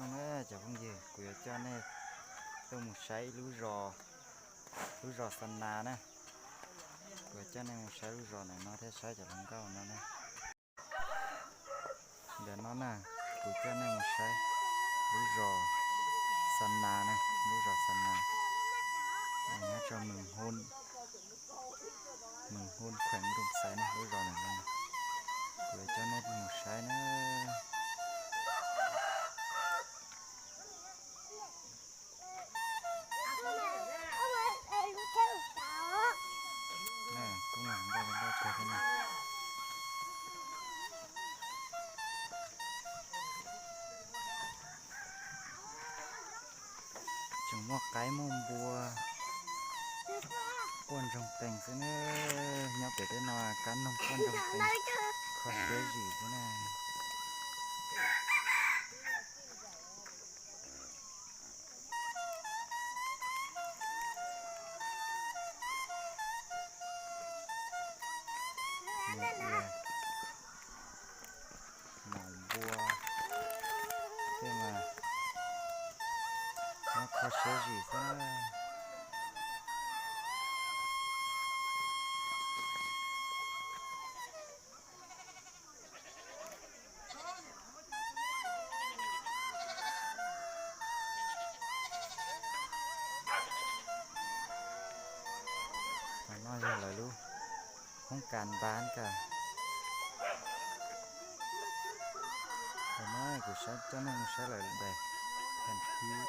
Zoo na cov phooj ywg, kuv yuav coj nej tuaj mus saib ib lub zos, lub zos Xa Nas na. Kuv yuav coj nej mus saib lub zos ntawm no thiab saib cov hluas nkauj no na. Ntawm no na, kuv coj nej mus saib lub zos Xa Nas na, lub zos Xa Nas nyob rau Mường Hôn, Mường Hôn, khueem Roo Xais na, lub zos ntawm no. Kuv yuav coj nej mus saib na. Tseem muaj qaib muaj npua quaj ntsoog qees xwb na. Nyob pem tej no kab noog quaj ntsoog qees, kho siab zim xwb na. Maum npua tej mas nyob kho siab zim xwb. Ntawm no yog lawv lub hoob kas npab kawg. Ntawm no kuv saib coj nej mus saib lawv daim pheem thib,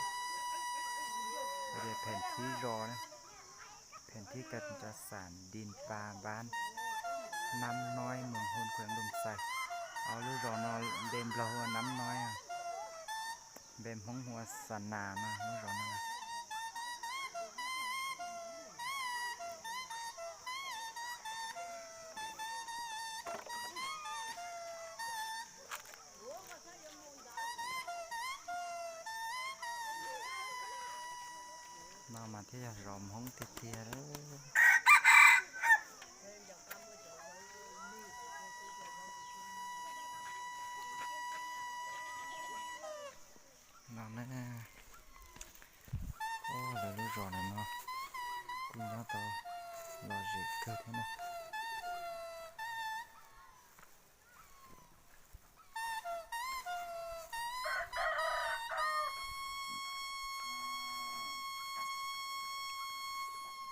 daim pheem thib zos na, pheem thib kas cov xam Din Pa Npab, Nab Noib, Moos Hoos, Khuees Loos Xais. Lub zos no npe Nplog hu ua Nab Noib, npe Hmoob hu ua Xa Nas no lub zos no. No mas thiaj yog zos Hmoob tiag tiag lawm. No ne, lawv lub zos ntawm no kuj nyob tau lom zem kawg thiab na.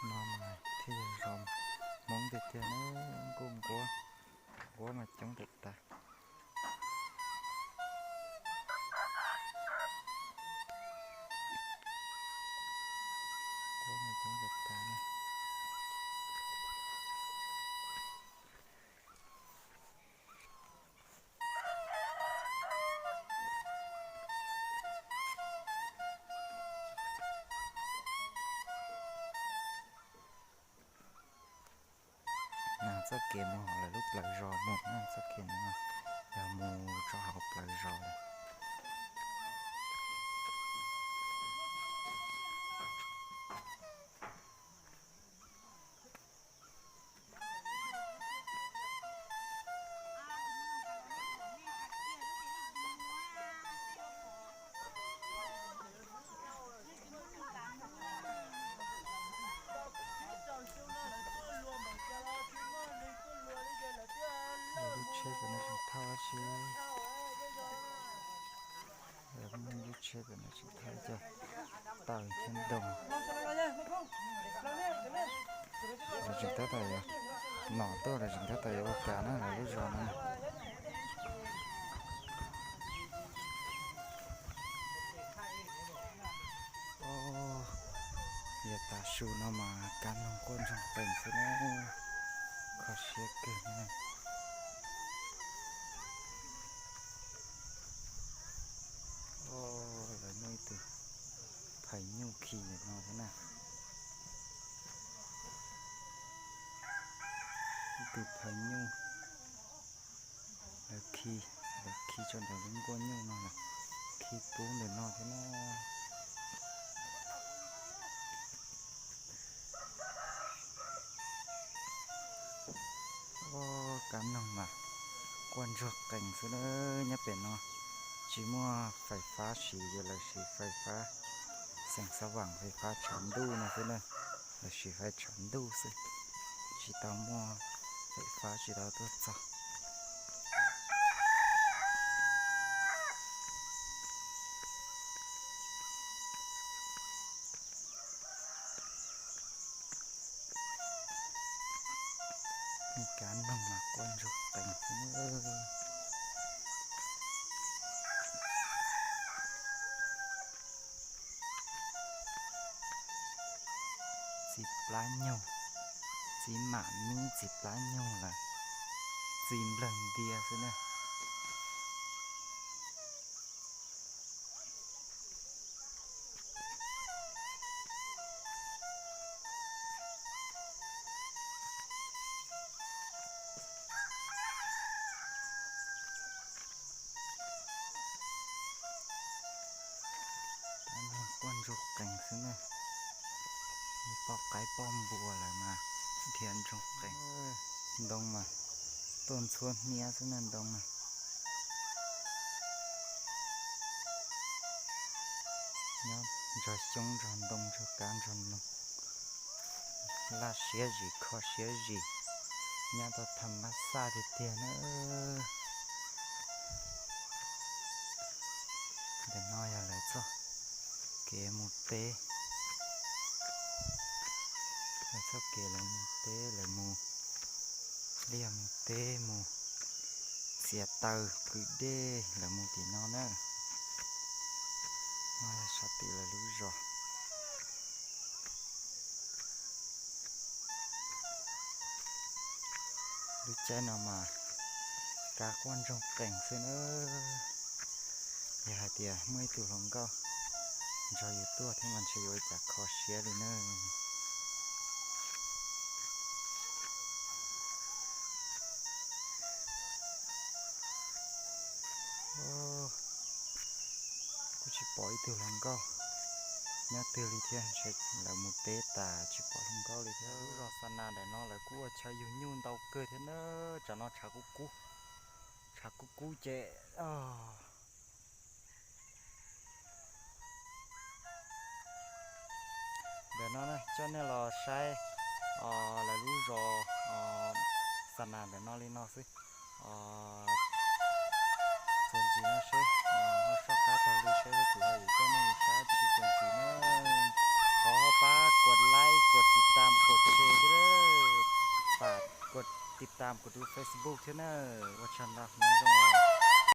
No mas thiaj yog zos Hmoob tiag tiag na, kuj nquab, nquab mas coob tag tas. Txoj kev mus hauv lawv lub plawv zos mus, txoj kev no yog mus rau hauv plawv zos lawm. Lub tsheb tam no tseem thauj dab tsi? Lub tsheb tam no tseem thauj cov taws thiab ntoo. Lawv tseem tab tom yuav, nom tuaj lawv tseem tab tom yuav ua cas na lawv lub zos no. Yog tav su no mas kab noog quaj ntsoog qees xwb na, kho siab kawg na. Lawv muaj ib tug phais nyuj khi ntawm no thiab na. Ib tug phais nyuj, lawv khi, lawv khi tso ntawm lub nkuaj nyuj no, khi pub ntawm no thiab na. Kab noog mas quaj ntsuag qees xwb na, nyob pem no tsis Tsis muaj fais fab siv ces lawv siv fais fab xeem xab vam, fais fab tshav ntuj no xwb na. Lawv siv fais tshav ntuj xwb, tsis tau muaj fais fab tsis tau tuaj txog. Me kab noog mas quaj ntsuag qees xwb na. Txiv plab nyuj, txiv mam mib txiv plab nyuj lawm, txiv nplawg ntias xwb na. Quaj ntsuag qees xwb na. Poj qaib poj npua lawm mas dhia ntsoog qees. Ntoo mas tuaj ntxhuab hniab xwb na ntoo na. Nyob nrog xyoob nrog ntoo nrog kab nrog noog, laj siab zim kho siab zim, nyob tau tham mab xaj tiag tiag na. Ntawm no yog lawv txoj kev mus teb, lawv txoj kev lawv mus teb, lawv mus liaj mus teb, mus txiav taws kwv dej, lawv mus tim no na. No yog sab tim lawv lub zos. Lub caij no mas kab quaj ntsoog qees xwb na. Yog hais tias muaj ib tug hluas nkauj nrog yus tuaj thiab mas ntshe yuav ua cas kho siab li na. Kuj tsis pom ib tug hluas nkauj nyob twg li thiab, ntshe lawv mus teb tas tsis pom hluas nkauj li thiab. Lub zos Xa Nas ntawm no lawv kuj ua chaw yug nyuj ntau kawg thiab na. Tsam no tshav kub kub, tshav kub kub ces ntawm no na coj nej los saib lawv lub zos Xa Nas ntawm no li no xwb. Txuas ntxiv no seb ho soj qab tag li seb kuv ho yuav coj nej mus saib tsis txuas ntxiv na. Thov ho pab kuv like, kuv tiv tam, kuv share thiab, pab kuv tiv tam kuv tus Facebook thiab na. Ua tsaug ntau, nyob zoo.